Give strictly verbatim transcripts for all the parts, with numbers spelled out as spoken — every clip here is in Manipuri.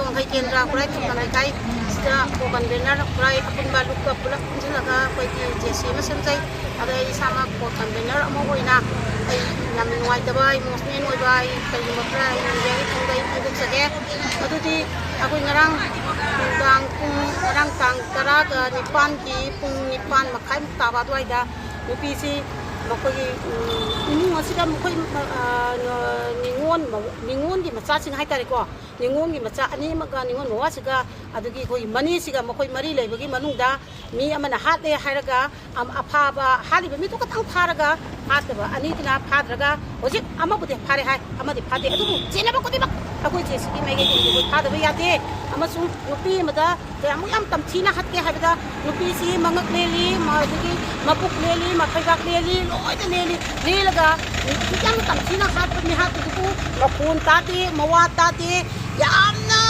ꯋꯥꯡꯈꯩ ꯀꯦꯟꯗ꯭ꯔ ꯈꯨꯔꯥꯏ ꯊꯣꯡꯕ ꯂꯩꯀꯥꯏꯁꯤꯗ ꯀꯣ ꯀꯟꯚꯦꯅꯔ ꯈꯨꯔꯥꯏ ꯑꯄꯨꯟꯕ ꯂꯨꯞꯀ ꯄꯨꯂꯞ ꯄꯨꯟꯁꯤꯜꯂꯒ ꯑꯩꯈꯣꯏꯒꯤ ꯖꯦ ꯁꯤ ꯑꯃ ꯁꯦꯝꯖꯩ꯫ ꯑꯗ ꯑꯩ ꯏꯁꯥꯃꯛ ꯀꯣ ꯀꯟꯚꯦꯅꯔ ꯑꯃ ꯑꯣꯏꯅ ꯑꯩ ꯌꯥꯝꯅ ꯅꯨꯡꯉꯥꯏꯇꯕ, ꯏꯃꯣꯁꯅꯦꯜ ꯑꯣꯏꯕ, ꯑꯩ ꯀꯔꯤꯒꯨꯝꯕ ꯈꯔ ꯑꯩ ꯃꯦꯗꯤꯌꯥꯒꯤ ꯊꯣꯡꯗ ꯑꯩ ꯐꯣꯡꯗꯣꯛꯆꯒꯦ꯫ ꯑꯗꯨꯗꯤ ꯑꯩꯈꯣꯏ ꯉꯔꯥꯡ ꯅꯨꯡꯗꯥꯡ ꯄꯨꯡ, ꯉꯔꯥꯡ ꯇꯥꯡ ꯇꯔꯥꯒ ꯅꯤꯄꯥꯟꯒꯤ ꯄꯨꯡ ꯅꯤꯄꯥꯟ ꯃꯈꯥꯏꯃꯨꯛ ꯇꯥꯕ ꯑꯗꯨꯋꯥꯏꯗ ꯅꯨꯄꯤꯁꯤ ꯃꯈꯣꯏꯒꯤ, ꯎꯝ, ꯏꯃꯨꯡ ꯑꯁꯤꯗ ꯃꯈꯣꯏ, ꯑ, ꯅꯤꯉꯣꯜ, ꯅꯤꯉꯣꯜꯒꯤ ꯃꯆꯥꯁꯤꯡ ꯍꯥꯏꯇꯥꯔꯦꯀꯣ, ꯅꯤꯉꯣꯜꯒꯤ ꯃꯆꯥ ꯑꯅꯤ ꯑꯃꯒ ꯅꯤꯉꯣꯜ ꯃꯋꯥꯁꯤꯒ, ꯑꯗꯨꯒꯤ ꯑꯩꯈꯣꯏꯒꯤ ꯃꯅꯦꯁꯤꯒ, ꯃꯈꯣꯏ ꯃꯔꯤ ꯂꯩꯕꯒꯤ ꯃꯅꯨꯡꯗ ꯃꯤ ꯑꯃꯅ ꯍꯥꯠꯂꯦ ꯍꯥꯏꯔꯒ, ꯑꯝ-, ꯑꯐꯥꯕ ꯍꯥꯠꯂꯤꯕ ꯃꯤꯗꯨ ꯈꯛꯇꯪ ꯐꯥꯔꯒ, ꯍꯥꯠꯇꯕ ꯑꯅꯤꯗꯨꯅ ꯐꯥꯗ꯭ꯔꯒ, ꯍꯧꯖꯤꯛ ꯑꯃꯕꯨꯗꯤ ꯐꯥꯔꯦ ꯍꯥꯏ, ꯑꯃꯗꯤ ꯐꯥꯗꯦ꯫ ꯑꯗꯨꯕꯨ ꯆꯦꯟꯅꯕ ꯈꯨꯗꯤꯡꯃꯛ ꯑꯩꯈꯣꯏ ꯖꯦ ꯁꯤ ꯕꯤ ꯃꯥꯏꯀꯩꯗꯒꯤ ꯑꯩꯈꯣꯏ ꯐꯥꯗꯕ ꯌꯥꯗꯦ꯫ ꯑꯃꯁꯨꯡ ꯅꯨꯄꯤ ꯑꯃꯗ ꯀꯌꯥꯃꯨꯛ ꯌꯥꯝ ꯇꯝꯊꯤꯅ ꯍꯠꯀꯦ ꯍꯥꯏꯕꯗ, ꯅꯨꯄꯤꯁꯤ ꯃꯉꯛ ꯂꯦꯜꯂꯤ, ꯃ-, ꯑꯗꯒꯤ ꯃꯄꯨꯛ ꯂꯦꯜꯂꯤ, ꯃꯈꯩꯕꯥꯛ ꯂꯦꯜꯂꯤ, ꯂꯣꯏꯅ ꯂꯦꯜꯂꯤ꯫ ꯂꯦꯜꯂꯒ ꯅꯨꯄꯤ ꯌꯥꯝ ꯇꯝꯊꯤꯅ ꯍꯥꯠꯄ ꯃꯤꯍꯥꯠꯄꯗꯨꯕꯨ ꯃꯈꯣꯟ ꯇꯥꯗꯦ, ꯃꯋꯥ ꯇꯥꯗꯦ꯫ ꯌꯥꯝꯅ,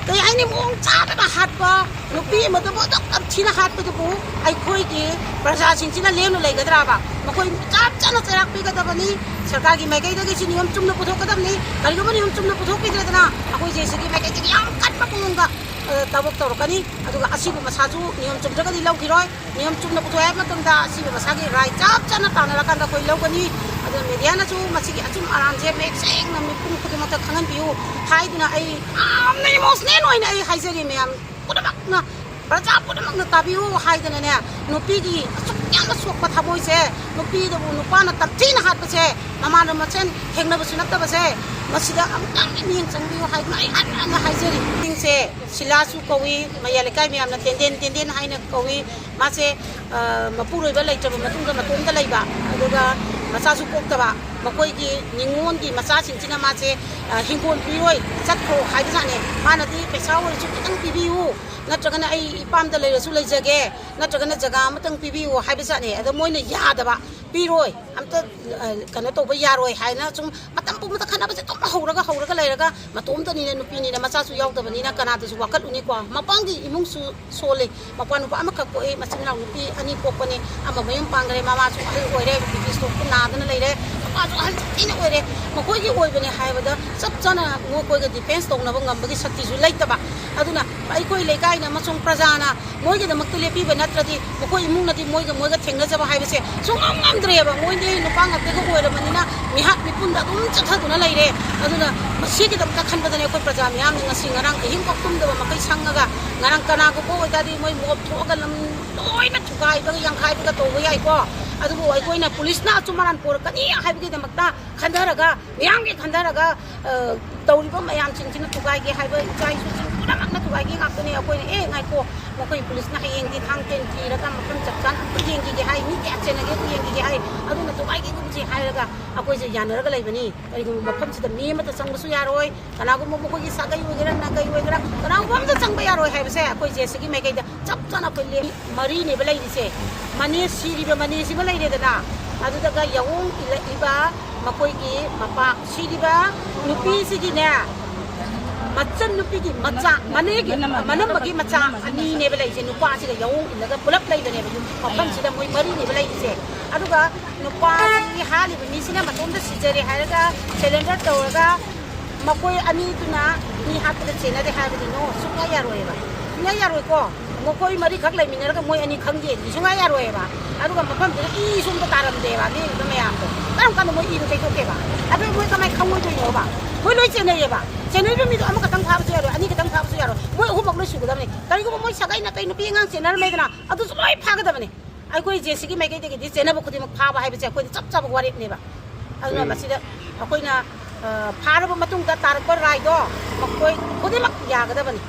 ꯀꯩ ꯍꯥꯏꯅꯤ, ꯃꯑꯣꯡ ꯆꯥꯗꯅ ꯍꯥꯠꯄ ꯅꯨꯄꯤ ꯑꯃꯗꯨꯕꯨ ꯑꯗꯨꯛ ꯇꯝꯊꯤꯅ ꯍꯥꯠꯄꯗꯨꯕꯨ ꯑꯩꯈꯣꯏꯒꯤ ꯄ꯭ꯔꯖꯥꯁꯤꯡꯁꯤꯅ ꯂꯦꯝꯅ ꯂꯩꯒꯗ꯭ꯔꯥꯕ? ꯃꯈꯣꯏ ꯆꯞ ꯆꯥꯅ ꯆꯩꯔꯥꯛ ꯄꯤꯒꯗꯕꯅꯤ꯫ ꯁꯔꯀꯥꯔꯒꯤ ꯃꯥꯏꯀꯩꯗꯒꯤꯁꯨ ꯅꯤꯌꯣꯝ ꯆꯨꯝꯅ ꯄꯨꯊꯣꯛꯀꯗꯕꯅꯤ꯫ ꯀꯔꯤꯒꯨꯝꯕ ꯅꯤꯌꯣꯝ ꯆꯨꯝꯅ ꯄꯨꯊꯣꯛꯄꯤꯗ꯭ꯔꯦꯗꯅ, ꯑꯩꯈꯣꯏ ꯖꯦ ꯁꯤꯒꯤ ꯃꯥꯏꯀꯩꯗꯒꯤ ꯌꯥꯝ ꯀꯟꯕ ꯃꯑꯣꯡꯗ, ꯑ, ꯊꯕꯛ ꯇꯧꯔꯛꯀꯅꯤ꯫ ꯑꯗꯨꯒ ꯑꯁꯤꯕꯨ ꯃꯁꯥꯁꯨ ꯅꯤꯌꯣꯝ ꯆꯨꯝꯗ꯭ꯔꯒꯗꯤ ꯂꯧꯈꯤꯔꯣꯏ꯫ ꯅꯤꯌꯣꯝ ꯆꯨꯝꯅ ꯄꯨꯊꯣꯛꯑꯦ ꯍꯥꯏꯕ ꯃꯇꯝꯗ ꯑꯁꯤꯕ ꯃꯁꯥꯒꯤ ꯔꯥꯏꯠ ꯆꯞ ꯆꯥꯅ ꯇꯥꯟꯅꯔꯀꯥꯟꯗ ꯑꯩꯈꯣꯏ ꯂꯧꯒꯅꯤ꯫ ꯑꯗꯨꯅ ꯃꯦꯗꯤꯌꯥꯅꯁꯨ ꯃꯁꯤꯒꯤ ꯑꯆꯨꯝ ꯑꯔꯥꯟꯁꯦ ꯃꯌꯦꯛ ꯁꯦꯡꯅ ꯃꯤꯄꯨꯝ ꯈꯨꯗꯤꯡꯃꯛꯇ ꯈꯪꯍꯟꯕꯤꯌꯨ ꯍꯥꯏꯗꯨꯅ ꯑꯩ ꯌꯥꯝꯅ ꯏꯃꯣꯁꯅꯦꯜ ꯑꯣꯏꯅ ꯑꯩ ꯍꯥꯏꯖꯔꯤ ꯃꯌꯥꯝ ꯄꯨꯝꯅꯃꯛꯅ꯫ ꯄ꯭ꯔꯖꯥ ꯄꯨꯝꯅꯃꯛꯅ ꯇꯥꯕꯤꯌꯨ ꯍꯥꯏꯗꯅꯅꯦ, ꯅꯨꯄꯤꯒꯤ ꯑꯁꯨꯛ ꯌꯥꯝꯅ ꯁꯣꯛꯄ ꯊꯃꯣꯏꯁꯦ, ꯅꯨꯄꯤꯗꯕꯨ ꯅꯨꯄꯥꯅ ꯇꯝꯊꯤꯅ ꯍꯥꯠꯄꯁꯦ, ꯃꯃꯥꯟꯅꯕ ꯃꯁꯦꯟ ꯊꯦꯡꯅꯕꯁꯨ ꯅꯠꯇꯕꯁꯦ, ꯃꯁꯤꯗ ꯑꯃꯨꯛꯇꯪ ꯃꯤꯠꯌꯦꯡ ꯆꯪꯕꯤꯌꯨ ꯍꯥꯏꯗꯨꯅ ꯑꯩ ꯍꯟꯅ ꯍꯟꯅ ꯍꯥꯏꯖꯔꯤ꯫ ꯁꯤꯡꯁꯦ ꯁꯤꯂꯥꯁꯨ ꯀꯧꯏ, ꯃꯌꯥꯏ ꯂꯩꯀꯥꯏ ꯃꯌꯥꯝꯅ ꯇꯦꯟꯗꯦꯟ ꯇꯦꯟꯗꯦꯟ ꯍꯥꯏꯅ ꯀꯧꯏ꯫ ꯃꯥꯁꯦ, ꯑ, ꯃꯄꯨꯔꯣꯏꯕ ꯂꯩꯇ꯭ꯔꯕ ꯃꯇꯨꯡꯗ ꯃꯇꯣꯝꯇ ꯂꯩꯕ, ꯑꯗꯨꯒ ꯃꯆꯥꯁꯨ ꯄꯣꯛꯇꯕ, ꯃꯈꯣꯏꯒꯤ ꯅꯤꯉꯣꯜꯒꯤ ꯃꯆꯥꯁꯤꯡꯁꯤꯅ ꯃꯥꯁꯦ, ꯑ, ꯍꯤꯡꯒꯣꯜ ꯄꯤꯔꯣꯏ, ꯆꯠꯈ꯭ꯔꯣ ꯍꯥꯏꯕꯖꯥꯠꯅꯦ꯫ ꯃꯥꯅꯗꯤ ꯄꯩꯁꯥ ꯑꯣꯏꯔꯁꯨ ꯈꯤꯇꯪ ꯄꯤꯕꯤꯌꯨ, ꯅꯠꯇ꯭ꯔꯒꯅ ꯑꯩ ꯏꯄꯥꯝꯗ ꯂꯩꯔꯁꯨ ꯂꯩꯖꯒꯦ, ꯅꯠꯇ꯭ꯔꯒꯅ ꯖꯒꯥ ꯑꯃꯇꯪ ꯄꯤꯕꯤꯌꯨ ꯍꯥꯏꯕꯖꯥꯠꯅꯦ꯫ ꯑꯗꯣ ꯃꯣꯏꯅ ꯌꯥꯗꯕ, ꯄꯤꯔꯣꯏ, ꯑꯝꯇ, ꯑ, ꯀꯩꯅꯣ ꯇꯧꯕ ꯌꯥꯔꯣꯏ ꯍꯥꯏꯅ ꯁꯨꯝ ꯃꯇꯝ ꯄꯨꯝꯕꯗ ꯈꯠꯅꯕꯁꯦ ꯑꯗꯨꯝ ꯍꯧꯔꯒ, ꯍꯧꯔꯒ ꯂꯩꯔꯒ, ꯃꯇꯣꯝꯇꯅꯤꯅ, ꯅꯨꯄꯤꯅꯤꯅ, ꯃꯆꯥꯁꯨ ꯌꯥꯎꯗꯕꯅꯤꯅ ꯀꯅꯥꯗꯁꯨ ꯋꯥꯀꯠꯂꯨꯅꯤꯀꯣ꯫ ꯃꯄꯥꯝꯒꯤ ꯏꯃꯨꯡꯁꯨ ꯁꯣꯜꯂꯤ꯫ ꯃꯄꯥ ꯅꯨꯄꯥ ꯑꯃꯈꯛ ꯄꯣꯛꯏ, ꯃꯆꯤꯟ ꯃꯅꯥꯎ ꯅꯨꯄꯤ ꯑꯅꯤ ꯄꯣꯛꯄꯅꯤ꯫ ꯑꯃ ꯃꯌꯨꯝ ꯄꯥꯟꯈ꯭ꯔꯦ, ꯃꯃꯥꯁꯨ ꯑꯍꯜ ꯑꯣꯏꯔꯦ, ꯕꯤ ꯄꯤ ꯁ꯭ꯇ꯭ꯔꯣꯛꯇ ꯅꯥꯗꯅ ꯂꯩꯔꯦ꯫ ꯃꯄꯥꯁꯨ ꯑꯍꯜ ꯊꯤꯅ ꯑꯣꯏꯔꯦ꯫ ꯃꯈꯣꯏꯒꯤ ꯑꯣꯏꯕꯅꯦ ꯍꯥꯏꯕꯗ ꯆꯞ ꯆꯥꯅ ꯃꯈꯣꯏꯒ ꯗꯤꯐꯦꯟꯁ ꯇꯧꯅꯕ ꯉꯝꯕꯒꯤ ꯁꯛꯇꯤꯁꯨ ꯂꯩꯇꯕ꯫ ꯑꯗꯨꯅ ꯑꯩꯈꯣꯏ ꯂꯩꯀꯥꯏꯅ ꯑꯃꯁꯨꯡ ꯄ꯭ꯔꯖꯥꯅ ꯃꯣꯏꯒꯤꯗꯃꯛꯇ ꯂꯦꯞꯄꯤꯕ ꯅꯠꯇ꯭ꯔꯗꯤ ꯃꯈꯣꯏ ꯏꯃꯨꯡꯅꯗꯤ ꯃꯣꯏꯒ ꯃꯣꯏꯒ ꯊꯦꯡꯅꯖꯕ ꯍꯥꯏꯕꯁꯦ ꯁꯨꯡꯉꯝ ꯉꯝꯗ꯭ꯔꯦꯕ꯫ ꯃꯣꯏꯗꯤ ꯅꯨꯄꯥ ꯉꯥꯛꯇꯒ ꯑꯣꯏꯔꯕꯅꯤꯅ ꯃꯤꯍꯥꯠ ꯃꯤꯄꯨꯟꯗ ꯑꯗꯨꯝ ꯆꯠꯊꯗꯨꯅ ꯂꯩꯔꯦ꯫ ꯑꯗꯨꯅ ꯃꯁꯤꯒꯤꯗꯃꯛꯇ ꯈꯟꯕꯗꯅꯦ ꯑꯩꯈꯣꯏ ꯄ꯭ꯔꯖꯥ ꯃꯤꯌꯥꯝꯅ ꯉꯁꯤ ꯉꯔꯥꯡ ꯑꯍꯤꯡ ꯄꯣꯛ ꯇꯨꯝꯗꯕ ꯃꯈꯩ ꯁꯪꯉꯒ, ꯉꯔꯥꯡ ꯀꯅꯥꯒꯨꯝꯕ ꯑꯣꯏꯇꯥꯔꯗꯤ ꯃꯣꯏ ꯃꯣꯞ ꯊꯣꯛꯑꯒ ꯂꯝ ꯂꯣꯏꯅ ꯊꯨꯒꯥꯏꯕꯒ ꯌꯥꯡꯈꯥꯏꯕꯒ ꯇꯧꯕ ꯌꯥꯏꯀꯣ꯫ ꯑꯗꯨꯕꯨ ꯑꯩꯈꯣꯏꯅ ꯄꯨꯂꯤꯁꯅ ꯑꯆꯨꯝ ꯑꯔꯥꯟ ꯄꯣꯔꯛꯀꯅꯤ ꯍꯥꯏꯕꯒꯤꯗꯃꯛꯇ ꯈꯟꯊꯔꯒ, ꯃꯤꯌꯥꯝꯒꯤ ꯈꯟꯊꯔꯒ, ꯑ, ꯇꯧꯔꯤꯕ ꯃꯌꯥꯝꯁꯤꯡꯁꯤꯅ ꯊꯨꯒꯥꯏꯒꯦ ꯍꯥꯏꯕ, ꯏꯆꯥ ꯏꯁꯨꯁꯤꯡ ꯄꯨꯝꯅꯃꯛꯅ ꯊꯨꯒꯥꯏꯒꯦ ꯉꯥꯛꯇꯅꯤ꯫ ꯑꯩꯈꯣꯏꯅ, "ꯑꯦ, ꯉꯥꯏꯈꯣ, ꯃꯈꯣꯏ ꯄꯨꯂꯤꯁꯅ ꯍꯌꯦꯡꯗꯤ ꯊꯥꯡ ꯇꯦꯟ ꯊꯤꯔꯒ ꯃꯐꯝ ꯆꯞ ꯆꯥꯅ ꯑꯝꯇ ꯌꯦꯡꯈꯤꯒꯦ ꯍꯥꯏ, ꯃꯤ ꯀꯌꯥ ꯆꯦꯟꯅꯒꯦ ꯑꯗꯨ ꯌꯦꯡꯈꯤꯒꯦ ꯍꯥꯏ, ꯑꯗꯨꯅ ꯊꯨꯒꯥꯏꯒꯦꯒꯨꯝꯁꯤ" ꯍꯥꯏꯔꯒ ꯑꯩꯈꯣꯏꯁꯦ ꯌꯥꯅꯔꯒ ꯂꯩꯕꯅꯤ꯫ ꯀꯔꯤꯒꯨꯝꯕ ꯃꯐꯝꯁꯤꯗ ꯃꯤ ꯑꯃꯠꯇ ꯆꯪꯕꯁꯨ ꯌꯥꯔꯣꯏ, ꯀꯅꯥꯒꯨꯝꯕ ꯃꯈꯣꯏꯒꯤ ꯁꯥꯒꯩ ꯑꯣꯏꯒꯦꯔꯥ, ꯅꯥꯒꯩ ꯑꯣꯏꯒꯦꯔꯥ, ꯀꯅꯥꯒꯨꯝꯕ ꯑꯃꯠꯇ ꯆꯪꯕ ꯌꯥꯔꯣꯏ ꯍꯥꯏꯕꯁꯦ ꯑꯩꯈꯣꯏ ꯖꯦ ꯁꯤꯒꯤ ꯃꯥꯏꯀꯩꯗ ꯆꯞ ꯆꯥꯅ ꯑꯩꯈꯣꯏ ꯂꯦꯝ-, ꯃꯔꯤꯅꯦꯕ ꯂꯩꯔꯤꯁꯦ꯫ ꯃꯅꯦ ꯁꯤꯔꯤꯕ ꯃꯅꯦꯁꯤꯃ ꯂꯩꯔꯦꯗꯅ, ꯑꯗꯨꯗꯒ ꯌꯥꯑꯣꯡ ꯏꯜꯂꯛꯏꯕ ꯃꯈꯣꯏꯒꯤ ꯃꯄꯥ, ꯁꯤꯔꯤꯕ ꯅꯨꯄꯤꯁꯤꯒꯤꯅꯦ, ꯃꯆꯟ ꯅꯨꯄꯤꯒꯤ ꯃꯆꯥ, ꯃꯅꯦꯒꯤ, ꯃꯅꯝꯃꯒꯤ ꯃꯆꯥ ꯑꯅꯤꯅꯦꯕ ꯂꯩꯔꯤꯁꯦ꯫ ꯅꯨꯄꯥꯁꯤꯒ ꯌꯥꯑꯣꯡ ꯏꯜꯂꯒ ꯄꯨꯂꯞ ꯂꯩꯕꯅꯦꯕ, ꯌꯨꯝ ꯃꯐꯝꯁꯤꯗ ꯃꯣꯏ ꯃꯔꯤꯅꯦꯕ ꯂꯩꯔꯤꯁꯦ꯫ ꯑꯗꯨꯒ ꯅꯨꯄꯥꯁꯤ ꯍꯥꯠꯂꯤꯕ ꯃꯤꯁꯤꯅ ꯃꯇꯣꯝꯇ ꯁꯤꯖꯔꯦ ꯍꯥꯏꯔꯒ ꯁꯔꯦꯟꯗꯔ ꯇꯧꯔꯒ ꯃꯈꯣꯏ ꯑꯅꯤꯗꯨꯅ ꯃꯤ ꯍꯥꯠꯄꯗ ꯆꯦꯟꯅꯔꯦ ꯍꯥꯏꯕꯗꯤ ꯅꯣ, ꯁꯨꯡꯌꯥ ꯌꯥꯔꯣꯏꯕ꯫ ꯁꯨꯡꯌꯥ ꯌꯥꯔꯣꯏꯀꯣ꯫ ꯃꯈꯣꯏ ꯃꯔꯤꯈꯛ ꯂꯩꯃꯤꯟꯅꯔꯒ ꯃꯣꯏ ꯑꯅꯤꯈꯛ ꯌꯦꯡꯕꯗꯤ ꯁꯨꯡꯌꯥ ꯌꯥꯔꯣꯏꯕ꯫ ꯑꯗꯨꯒ ꯃꯐꯝꯗꯨꯗ ꯏꯁꯨ ꯑꯝꯇ ꯇꯥꯔꯝꯗꯦꯕ, ꯂꯦꯡꯉꯤꯕ ꯃꯌꯥꯝꯗꯣ꯫ ꯀꯔꯝ ꯀꯥꯟꯗ ꯃꯣꯏ ꯏꯗꯣ ꯇꯩꯊꯣꯛꯀꯦꯕ? ꯑꯗꯨ ꯃꯣꯏ ꯀꯃꯥꯏꯅ ꯈꯪꯉꯣꯏꯗꯣꯏꯅꯣꯕ? ꯃꯣꯏ ꯂꯣꯏ ꯆꯦꯟꯅꯩꯌꯦꯕ꯫ ꯆꯦꯟꯅꯔꯤꯕ ꯃꯤꯗꯣ ꯑꯃꯈꯛꯇꯪ ꯐꯥꯕꯁꯨ ꯌꯥꯔꯣꯏ, ꯑꯅꯤꯈꯛꯇꯪ ꯐꯥꯕꯁꯨ ꯌꯥꯔꯣꯏ꯫ ꯃꯣꯏ ꯑꯍꯨꯝꯃꯛ ꯁꯨꯒꯗꯕꯅꯤ꯫ ꯀꯔꯤꯒꯨꯝꯕ ꯃꯣꯏ ꯁꯥꯒꯩ ꯅꯥꯇꯩ ꯅꯨꯄꯤ ꯑꯉꯥꯡ ꯆꯦꯟꯅꯔꯝꯃꯦꯗꯅ, ꯑꯗꯨꯁꯨ ꯂꯣꯏ ꯐꯥꯒꯗꯕꯅꯤ꯫ ꯑꯩꯈꯣꯏ ꯖꯦ ꯁꯤꯒꯤ ꯃꯥꯏꯀꯩꯗꯒꯤꯗꯤ ꯆꯦꯟꯅꯕ ꯈꯨꯗꯤꯡꯃꯛ ꯐꯥꯕ ꯍꯥꯏꯕꯁꯦ ꯑꯩꯈꯣꯏꯗ ꯆꯞ ꯆꯥꯕ ꯋꯥꯔꯦꯞꯅꯦꯕ꯫ ꯑꯗꯨꯅ ꯎꯝ꯫ ꯃꯁꯤꯗ ꯑꯩꯈꯣꯏꯅ, ꯑ, ꯐꯥꯔꯕ ꯃꯇꯨꯡꯗ ꯇꯥꯔꯛꯄ ꯔꯥꯏꯗꯣ ꯃꯈꯣꯏ ꯈꯨꯗꯤꯡꯃꯛ ꯌꯥꯒꯗꯕꯅꯤ꯫